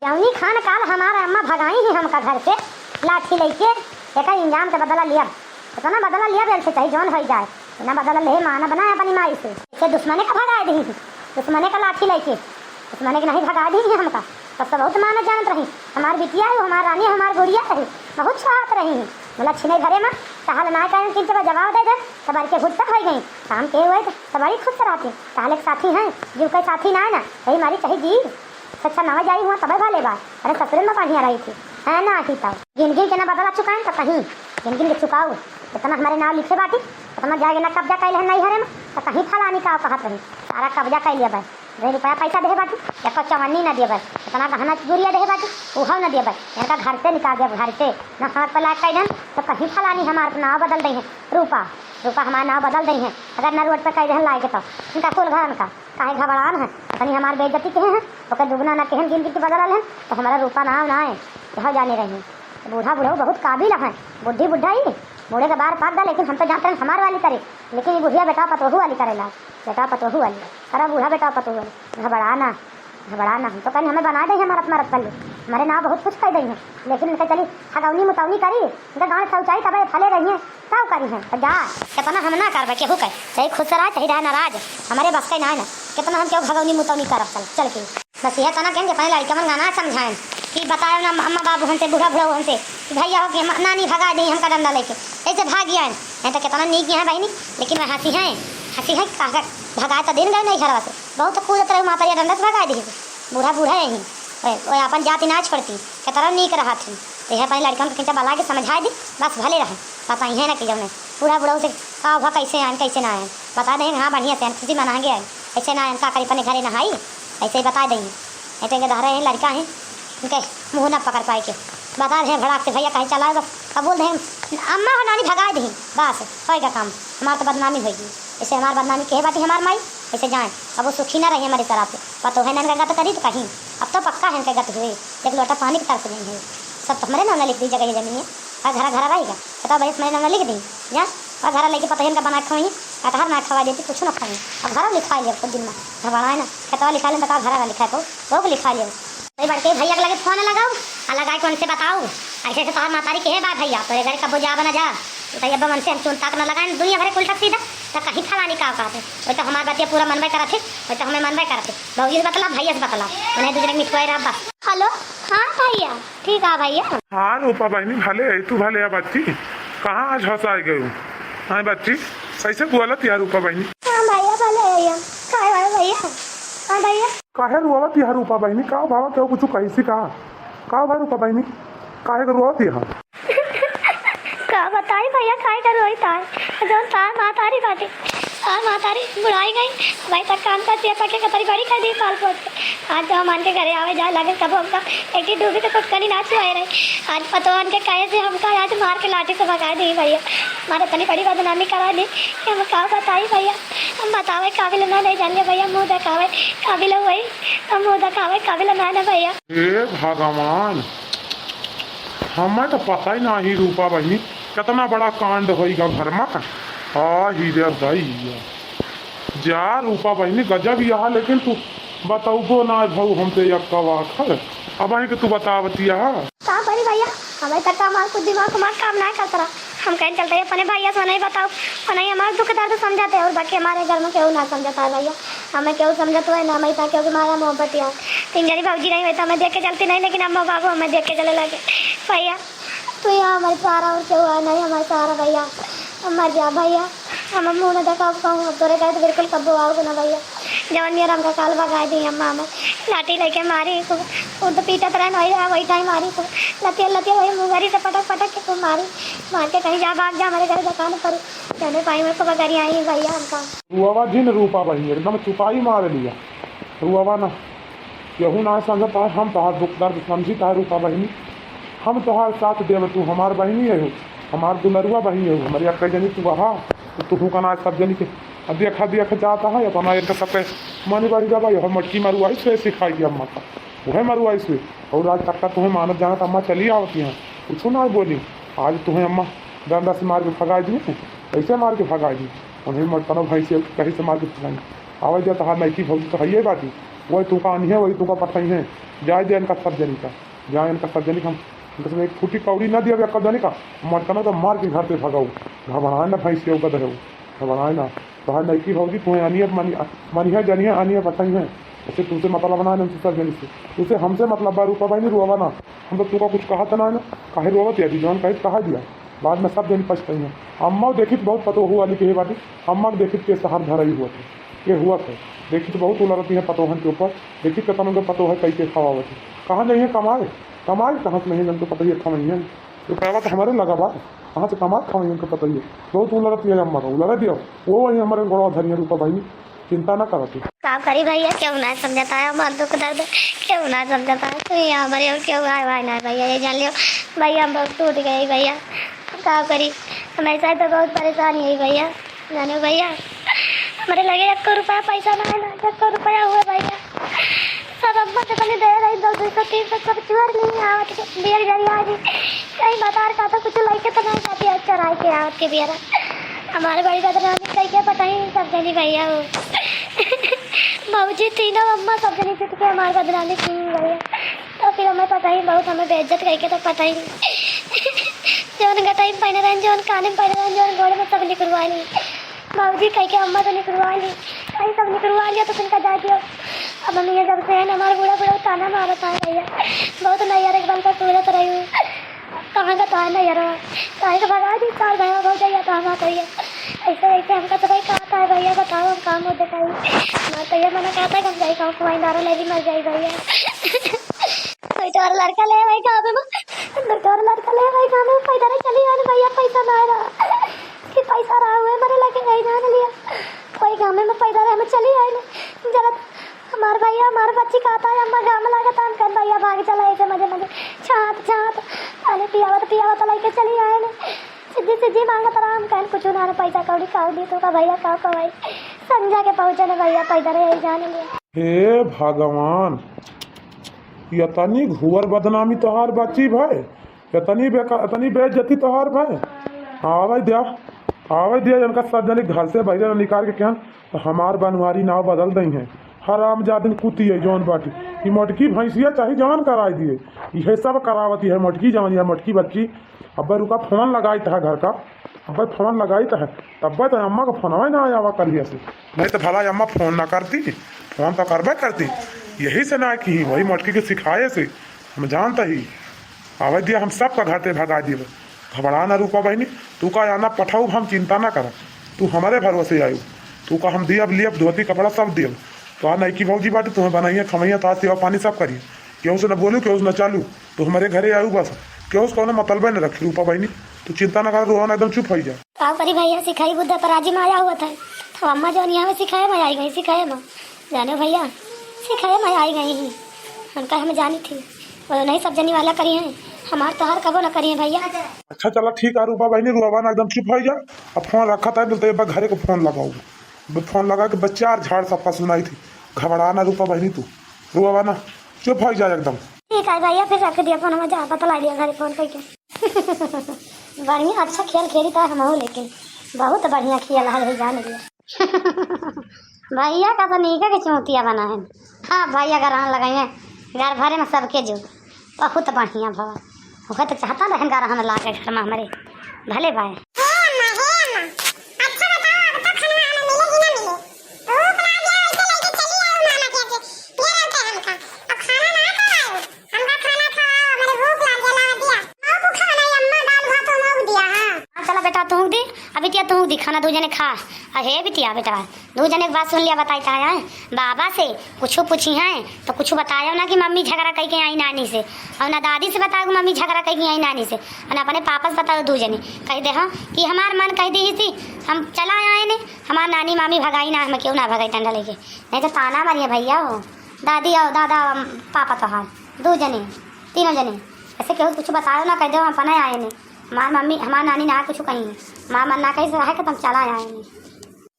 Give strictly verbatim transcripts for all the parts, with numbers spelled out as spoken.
जौनी खान काल हमार अम्मा भगाई ही हमका घर से लाठी लइके, एकर इंजाम के बदला लियब। इतना बदला लियब, एल से चाही जौन होइ जाए। इतना बदला लेहे मानब ना अपनी माई से। इसे दुश्मने का भगाए दी ही, दुश्मने का लाठी लइके, दुश्मने के नहीं भगाए दी ही हमका। तब से बहुत मानत जानत रही, हमार बिटिया है, हमार रानी, हमार गुड़िया है, बहुत चाहत रही ही। बोला छिने घरे में, तहाल ना करें, किन के जवाब दे दे, तब के हुट्टा होइ गई। काम के हुए तो बड़ी खुश रहती, तहाल एक साथी हैं, जीव के साथी ना है ना, यही मारी चाही जी। अच्छा, अच्छा, नवा जाई हुआ तबे भले बा। अरे, ससुरे में बढ़िया रही थी, है ना? ही तब गिन गिन के ना बदला चुकाएं तो कहीं गिन गिन के चुकाओ। इतना हमारे नाव लिखे बाटी, इतना जाके ना कब्जा कैले है नहीं हरे में, तो कहीं फलानी का कहत रही, सारा कब्जा कैले बा। रे रुपया पैसा दे बाटी, एको चवन्नी ना दिए बा। इतना गहना गुरिया दे बाटी, उहो ना दिए बा। इनका घर से निकाल दिया, घर से ना हाथ पर लाग कैलन, तो कहीं फलानी हमार नाव बदल दे है। रूपा, रूपा हमार नाव बदल दे है। अगर ना रोड पर कह दे लाए के तो इनका कुल घर का काहे घबरान है? तनी हमार बेइज्जती केहे हैं, ओकर दुगना ना केहन गिन गिन के बदला लेहन, तो हमारा रूपा नाव ना आए, यह जाने रही। बूढ़ा बुढ़ऊ बहुत काबिल है, बुढ़ी बुढ़ा ही, बूढ़े के बार पाक दा, लेकिन हम तो जानते हैं हमार वाली करे, लेकिन ये बुढ़िया बेटा पतोहू वाली करेला, बेटा पतोहू वाली, अरे बूढ़ा बेटा पतोहू वाली, घबरा ना, घबरा ना, हम तो कहनी हमें बना दे हमारा मरत पल्ले, हमारे नाव बहुत कुछ कह दे हैं, लेकिन इनके चली हगौनी मुतौनी करी, इनका गांड खौचाई तबे फले रही हैं। का करी हम? तो जा, कितना हम ना करबे केहू के, चाहे खुश रहा, चाहे रहा नाराज, हमारे बस के ना है ना, कितना हम केहू भगौनी मुतौनी करब चल, चल के। बस यह तना कहन कि अपने लड़के मन गाना समझाएं कि बताओ ना अम्मा बाबू हमसे, बूढ़ा बुढ़ऊ हमसे कि भैया हो कि हम नानी भगा दी हमका डंडा लेके, ऐसे भाग गया है। नहीं तो कितना नीक यहाँ बहनी, लेकिन वह हंसी है, हंसी है, कहा भगाए तो दिन गए नहीं घरवा से, बहुत कूदत रहे माता डंडा से भगा दी। बूढ़ा बूढ़ा यही, ओए, ओए अपन जाति ना छोड़ती, केतना नीक रहत ही। तो यह अपने लड़कन के खींचा बला के समझाए दी, बस भले रहे। बताई है ना कि जौने बूढ़ा बुढ़ऊ से का हुआ, कैसे आएन, कैसे ना आएन, बता दें, हाँ बढ़िया से आएन, खुशी मनाएंगे आएन, ऐसे ना आएन, का करी अपने घरे नहाई, ऐसे ही बता दें। नहीं तो इनके दहरे हैं, लड़का है, इनके मुँह ना पकड़ पाए के बता दें भड़ाक से, भैया कहीं चला बस, अब बोल दें अम्मा हो नानी भगा दी, बस होएगा काम, हमार तो बदनामी होगी। ऐसे हमार बदनामी केहे बाटी हमार माई, ऐसे जाए, अब वो सुखी ना रही हमारी तरह से। पतो है ना इनका गत करी तो कहीं, अब तो पक्का है इनका गत हुए, एक लोटा पानी के तरस गई है। सब तो हमारे नाम ना लिख दी जगह ये जमीन है, और घरा घरा रहेगा। बताओ भाई, हमारे नाम ना लिख दी, जा, और घरा लेके पता है इनका बना के खाई, कटहर ना खवा देती, कुछ ना खाई। अब घरा लिखा लिया खुद दिन में, घबराए ना, खेतवा लिखा लें तो का घरा ना लिखा तो, वो लिखा लिया। तो बड़के भैया के लगे फोन लगाओ, आ लगाए के उनसे बताओ, ऐसे ऐसे तोहार मातारी केहे बा भैया, तोरे घरे कबो जाब ना जा। तो अब्बा मन से हम चुन ताक ना लगाए, दुनिया भरे के उल्टा सीधा, तो कहीं फलानी का कहते। वो तो हमार बतिया पूरा मनबे करत है, वो तो हमें मनबे करत है। भौजी से बतला, भैया से बतला, उन्हें दूसरे मिटवाए रहा बस। हेलो, हाँ भैया, ठीक है भैया। हाँ रूपा बहनी, भले है तू, भले है बच्ची, कहाँ आज हंसाए गए हो? हाँ बच्ची, कैसे बोलत यार रूपा बहनी? हाँ भैया, भले है भैया। काहे भाई भैया? हाँ भैया। काहे रोवत यह रूपा बहिनी? का भावा, केहू कुछ कहिसी का? का भा रूपा बहिनी, काहे के रोवत यह? का बताई भैया, काहे के रोई तार? जौन तार मातारी बाटे, तार मातारी बुढ़ाई गई। भाई तक काम करती है, पके कतरी बड़ी कर दी पाल पोस के। आज जब हम आन के घरे आवे जाए लगे, तब हमका एक ठी डूबी के कुटकनी ना चुआए रही। आज पतोहन के कहे से हमका आज मार के लाठी से भगा दी भैया। हमारे इतनी बड़ी बदनामी करा दी कि हम का बताई भैया। हम बतावे काबिल ना नहीं जानिए भैया, मुँह देखावे काबिल हो वही, हम मुँह देखावे काबिल ना ना भैया। हे भगवान, हमें तो पता ही नाही रूपा बहिनी, कितना बड़ा कांड होइगा घर में। आ ही रे दैया, जा रूपा बहिनी, गजब यहा, लेकिन तू बतौबो ना भऊ हमसे यक्का वाखर, अब आए के तू बतावत यहा। का करी भैया, हमें तक हमार कुछ दिमाग हमार काम ना करत रहा। हम कहीं चलते ही अपने भैया से नहीं बताओ, और नहीं हमार दुख दर्द समझाते, और बाकी हमारे घर में केहू ना समझता है भैया। हमें केहू समझत हुआ ना, हमें इतना केहू के मारा मोहब्बत यहाँ। तीन जनी भौजी नहीं हुई तो हमें देख के चलती नहीं, लेकिन अम्मा बाबू हमें देख के चले लगे। भैया, तू यहाँ हमारे सहारा, और केहू है नहीं हमारे सहारा भैया। हम मर जा भैया, हम मुँह न देखा कहूँ, अब तोरे गए तो बिल्कुल कब्बो आओगे ना भैया। जवन नियर हमका काल भगाए दी अम्मा हमें लाठी लेके मारी खूब, खूब तो पीटत रहन वही, वही टाइम मारी खूब, लतिया लतिया वही मुंगरी से पटक पटक के खूब मारी, मार के कहीं जा भाग जा, हमारे घर दुकान पर जौने पाई मेरे को बगरी आई भैया हमका। रुआवा जिन रूपा बहिनी, एकदम चुपाई मार लिया। रुआवा ना, केहू ना समझत है, हम तोहार दुख दर्द समझी तोहार रूपा बहिनी, हम तोहार साथ देब, तू हमार बहिनी है हो, हमार दुलरुआ बहिनी है हो, हमारी अक्का जनी तू बहा, तो तू का ना सब जनी के अब देखा देख जाता है, अपना एक सबके मन बढ़ जाबा, यह मटकी मरुआई से सिखाई अम्मा का, वह मरुआई से। और आज तक का तुम्हें मानत जानत अम्मा चली आवती हैं, कुछ ना बोली। आज तुम्हें अम्मा डंडा से मार के भगा दी, कैसे मार के भगा दी? उन्हें मटकनो भाई से कहीं से मार के भगाई। आवे जा तहार नैकी भौजी तो हइये बाटी, वही तुका आनी है, वही तुका पठाई है। जाए दे इनका सब जनी का, जाए इनका सब जनी का। हम इनका सब एक फूटी कौड़ी ना दिया, एक जनी का मटकना तो मार के घर से भगाऊ। घबराए ना भैंसिया उगत है, घबराए ना। तो है नैकी भौजी, तुम्हें आनी है, मानी, मानी है, जानी है, आनी है, पठाई है। ऐसे तुमसे मतलब ना है, हमसे सब जनी से। तुमसे हमसे मतलब बा, रूपा बहिनी, रुआवा ना। हम तो तुका कुछ कहा था ना, ना। काहे रोवत है अभी, जौन कहे कहा दिया। बाद में सब जनी पछताई हैं। अम्मा देखित बहुत पतोहू वाली के बाटी, अम्मा के देखित के सहर धरई हुआ थे, के हुआ थे। देखित बहुत उलरती है पतोहन के ऊपर, देखित कतन के पतोह है कई के खवावत है। कहाँ जाइए कमाए, कमाए कहाँ से नहीं, जन तो पता ही है, खवाई है। तो कहवा तो हमारे लगा बा, कहाँ से कमाए खवाई, उनको पता ही है। बहुत उलरती है अम्मा का, उलरा दिया। वो वही हमारे गोड़वा धरिया रूपा बहिनी, चिंता ना करत। का करी भैया, केहू ना समझता है हमार दुख दर्द, केहू ना समझता है। तू ही हमारे और केहू आए वाए ना भैया, ये जान लियो भैया, हम बहुत टूट गए भैया। का करी, हम ऐसा ही तो बहुत परेशान है भैया। जानो भैया, हमारे लगे एको रुपया पैसा ना है ना, एको रुपया हुआ भैया। सब अम्मा से बने दे रही, दो सौ, तीन सौ, सब चोर नहीं आवत के बियर जरी आज। कहीं बतार का तो कुछ लइके तो नहीं जाती है, चराई के आवत के बियर। हमारे बड़ी बदनामी कई के पठाई सब जनी भैया हो। बाबूजी तीनों अम्मा सब जनी जुट के हमारे बदनामी की भैया। तो फिर हमें पठाई बहुत, हमें बेइज्जत कई के तो पठाई। जौन गटाई में पहने रहन, जौन काने में पहने रहन, जौन गोड़ में सब निकलवा ली। बाबूजी कह के अम्मा तो निकलवा ली, कहीं सब निकलवा लिया तो तुमका जा दियो। अब हम ये जब से है ना, हमारे बूढ़ा बूढ़ा ताना मारत है भैया। बहुत नैयर एक बल पर सूरत रही हूँ। कहाँ का ताना नैयर है? काहे का भगा दी, साल भैया हो जाइए तो हम आता ही है। ऐसे ऐसे हमका तो भाई कहा था भैया, बताओ हम काम हो दिखाई। मैं तो ये मना कहता है कि हम जाई गाँव कमाई दारू ले भी मर जाई भैया। कोई तो और लड़का ले भाई गाँव में, कोई तो और लड़का ले भाई गाँव में, पैदल ही चली आने भैया, पैसा ना आए रहा। कि पैसा रहा हुए मरे लगे गई जान लिया। कोई गाँव में पैदल है, हम चली आए ने। जरा हमार भैया, हमार बच्ची कहता है, अम्मा गाँव में लागत, हम कहन भैया भाग चला ऐसे मजे मजे। छात छात पानी पियावत पियावत लेके चली आए ने। सिद्धि सिद्धि मांगत रहा, हम कहन कुछ ना, पैसा कौड़ी काऊ दी तो का भैया, काऊ कमाई। संझा के पहुँचे ने भैया, पैदल ही जान लिया। हे भगवान, इतनी घुअर बदनामी तोहार बच्ची भाई, इतनी बेका-, इतनी बेइज्जती तोहार भाई। आवे द्या, आवे द्या, इनका सब जने घर से बहिरे न निकाल के क्या, तो हमार बनवारी नाव बदल दई हैं। हरामजादिन कुत्ती है जौन बाटी, ई मोटकी भैंसिया चाहे जवान कराई दिए, इहे सब करावती है मोटकी जवान, या मोटकी बच्ची। अब्बे रुका, फोन लगाई तहा घर का, अब्बे फोन लगाई तहा, तब्बे तो अम्मा का फोनवा ना आया हुआ कलिया से, नहीं तो भला अम्मा फोन ना करती, फोन तो करबे करती। यही से ना की वही मोटकी के सिखाए से हम जानता ही। आवे दिया, हम सबका घर से भगा दिए। घबरा ना रूपा बहिनी, तू का आना पठाऊ, हम चिंता ना करा, तू हमारे भरोसे आयु, तू का हम दियब लियब, धोती कपड़ा सब दियब। तो आ नैकी भौजी बाटे, तुम्हें बनैया खमैया, तो आज सेवा पानी सब करिए। केहू से न बोलू, केहू से न चालू, तो हमारे घरे आयु बस, केहू से कोनो मतलबे न रखी रूपा बहिनी। तू चिंता ना कर, रोहन एकदम चुप हो जा। का करी भैया, सिखाई बुद्ध अपराधी में आया हुआ था, तो अम्मा जौन यहाँ में सिखाए में आई गई, सिखाए में। जाने भैया, सिखाए में आई गई ही। उनका हम जानी थी, वो नहीं सब जनी वाला करी हैं, हमार तोहार कबो न करी हैं भैया। अच्छा चला ठीक है रूपा बहिनी, रुआवा ना, एकदम चुप हो जा। अब फोन रखा था, बोलते एक बार घरे को फोन लगाओ। अब फोन लगा के बच्चा और झाड़ सबका सुनाई थी। घबरा ना रूपा बहिनी तू, रुआवा ना, चुप हो जा एकदम। ठीक है भैया, फिर रख दिया फोन, हम जा बतला लिया घरे फोन करके। बढ़िया अच्छा खेल खेली था हम, लेकिन बहुत बढ़िया खेल है, जान लिया। भैया का तो नीका के चूतिया बना है। हाँ भैया, अगर आन लगाई है घर भरे में सबके जो बहुत बढ़िया भवा। वह तो चाहता रहन घर हम लागे घर में हमारे भले भाई। हे अम्मा, हे अम्मा, अच्छा बताओ, अब तो खाना हमें मिले कि ना मिले? भूख लाग गया, ऐसे लेके चली आओ मामा के आगे। ये रहते हमका, अब खाना ना खाओ, हमका खाना खाओ, हमारे भूख लाग गया, ला दिया। आओ तू खाना, ये अम्मा दाल भात तो नोक दिया, हाँ। हाँ, चला बेटा, तू दी, अभी तिया तू दी खाना, दो जने खा। अरे बिटिया बेटा, दू जने के बात सुन लिया, बताई ता है बाबा से कुछ पूछी हैं तो कुछ बतायो ना कि मम्मी झगड़ा कई के आई नानी से, और ना दादी से बतायो कि मम्मी झगड़ा कई के आई नानी से, और ना अपने पापा से बतायो। दू जने कह दे हाँ कि हमार मन कह दी थी, हम चला आए ने, हमार नानी मामी भगाई ना, हम क्यों ना भगाई डंडा लेके, नहीं तो ताना मारिए भैया हो, दादी और दादा, पापा तो हाँ, दू जने, तीनों जने, ऐसे केहू कुछ बतायो ना, कह दे हम अपने आए ने, हमार मम्मी हमार नानी ना कुछ कही, हमार मन ना कही से रहे कि तुम चला आए ने।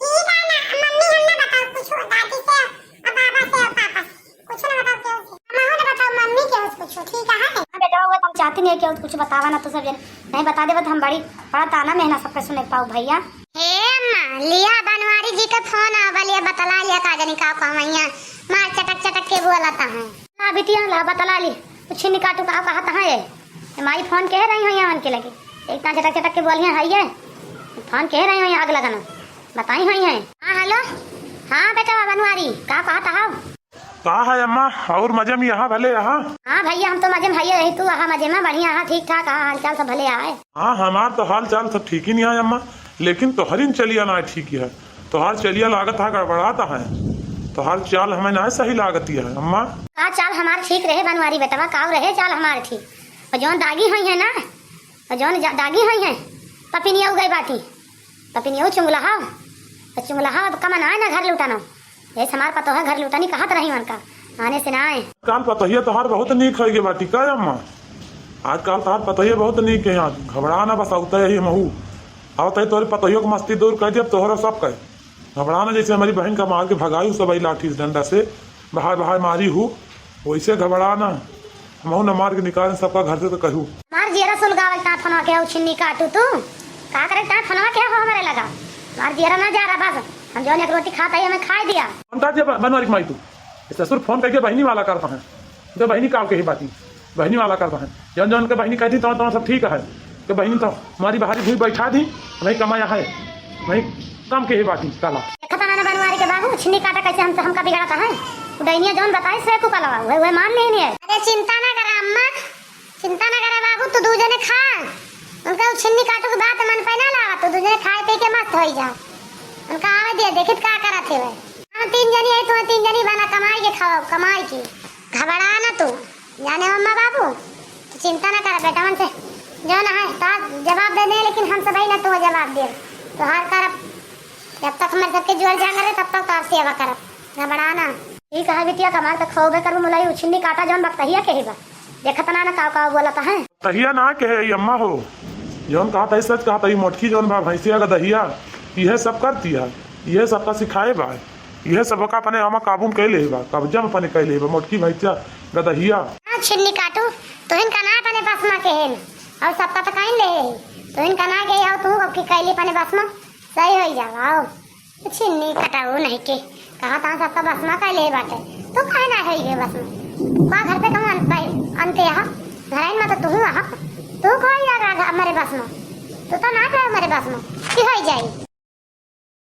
ठीक है ना, मम्मी हम ना बताओ कुछ, दादी से और बाबा से और पापा से कुछ ना बताओ केहू से। हम ना बताओ मम्मी केहू से कुछ, ठीक है? हाँ बेटा, वो तुम चाहती नहीं केहू कुछ बतावा ना, तो सब जन नहीं बता देवा तो हम बड़ी, बड़ा ताना मेहना सबके सुने पाऊ भैया। हे अम्मा, लिया बनवारी जी के फोन, आ बलिया बतला लिया का जनी का कहवैया, मार चटक चटक के बोलत है? ला बिटिया, ला बतला ली। कुछ नहीं काटू, का कहत है ये? ये माई फोन कहे रही हुई है उनके लगे। इतना झटक झटक के बोली है ये। फोन कहे रही हुई है, आग लगाना। बताई हुई है। हाँ, हेलो। हाँ बेटा बनवारी, का कहत है? का है अम्मा, और मजे में यहाँ भले यहाँ? हाँ भैया, हम तो मजे में हइये रही, तू अहा मजे में, बढ़िया अहा, ठीक ठाक अहा, हाल चाल सब भले आए? हाँ, हमार तो हाल चाल सब ठीक ही नहीं है अम्मा, लेकिन तोहरी चलिया ना ठीक है। तोहार चलिया लागत है गड़बड़ात है, तोहार चाल हमें ना सही लागत है अम्मा। का चाल हमार ठीक रहे बनवारी बेटवा, काऊ रहे चाल हमार ठीक? और जौन दागी हुई है ना, और जौन जा-, दागी हुई है, पपिनिया उगई बाटी, पपिनिया चुंगला हो, तो चुंगला हो, अब कमन आए ना घर लुटाना। जैसे हमार पतोह घर लुटानी कहत रही उनका, आने से ना आए। काल पतोहिया तोहार बहुत नीक होइगे बाटी का अम्मा? आजकल तोहार पतोहिया बहुत नीक है, आज घबरा ना, बस आवते ही महू। आवते ही तोहरे पतोहियों को मस्ती दूर कर दिया, तोहरा सब कहे। घबरा ना, जैसे हमारी बहन का मार के भगाई सब लाठी से, डंडा से, बाहर बाहर मारी हूँ, वैसे घबरा ना, हमहू न मार के निकाल सबका घर से तो कहू। मार जियरा सुलगावल ता फोनवा के हो छिन्नी काटू तू, का करे ता फोनवा के हो हमारे लगा? मार जियरा ना जा रहा बस, हम जौन एक रोटी खाता ही हमें खाए दिया। कौन काट दिया ब-, बनवारी की माई तू? इस ससुर फोन करके बहिनी वाला करता है, तो बहिनी काव के ही बाती, बहिनी वाला करता है, जौन जौन के बहिनी कहती तौन तौन सब ठीक है, तो बहिनी तो हमारी बाहरी भूई बैठा दी, वही कमाया है, वही काम के ही बाती काला। देखत ना बनवारी के बाबू, छिन्नी काटा कैसे हमसे हमका बिगड़ता है, उडैनिया जौन बताई से को कलवा, वह, वह मान नहीं है। अरे चिंता ना करा अम्मा, चिंता ना करे बाबू, तू दू जने खा। उनका उ छिन्नी काटू के बात मन पे ना लावा, तू दू जने खाए पी के मस्त होई जा। उनका आवे दे, देखित का करत है वह। हम तीन जनी है, तू तीन जनी बना, कमाई के खाओ, कमाई के। घबरा ना तू, जाने अम्मा बाबू, तू चिंता ना कर बेटवन से, जौन है ता जवाब दे दे, लेकिन हम सब ही ना तू जवाब दे। तोहार करब, जब तक हमारे सबके जोर जान रहे तब तक तोहार सेवा करब, घबरा ना। ठीक है बिटिया, कमाल तक होबे करबू, मुलाई उछिन्नी काटा जौन बकतहिया के ही बा। देखत ना, ना काव काव बोलत है। तहिया ना कहे ई अम्मा हो, जौन कहत है सच कहत है, ई मोटकी जौन बा भैंसिया का दहिया, इहे सब करती है, इहे सबका सिखाए बा, इहे सबका अपने आमा काबू में कैले बा, कब्जा में अपने कैले बा, मोटकी भैंसिया का दहिया। हाँ छिन्नी काटू, तुहिन का ना अपने बस में कहेन, और सबका तो काइन ले, तुहिन का ना गए हो, तू अब की कैली अपने बस में सही हो जावा हो। छिन्नी कटाऊ नहीं के, कहा ता सबका बस में कैले बाटे, तू काहे ना होई गए बस में? का घर पे कहूँ अन-, भाई, अंते यहाँ, घर में तो तू हूँ, तू कौन जा रहा हमारे बस में? तू तो ना रहे हमारे बस में, की हो जाई?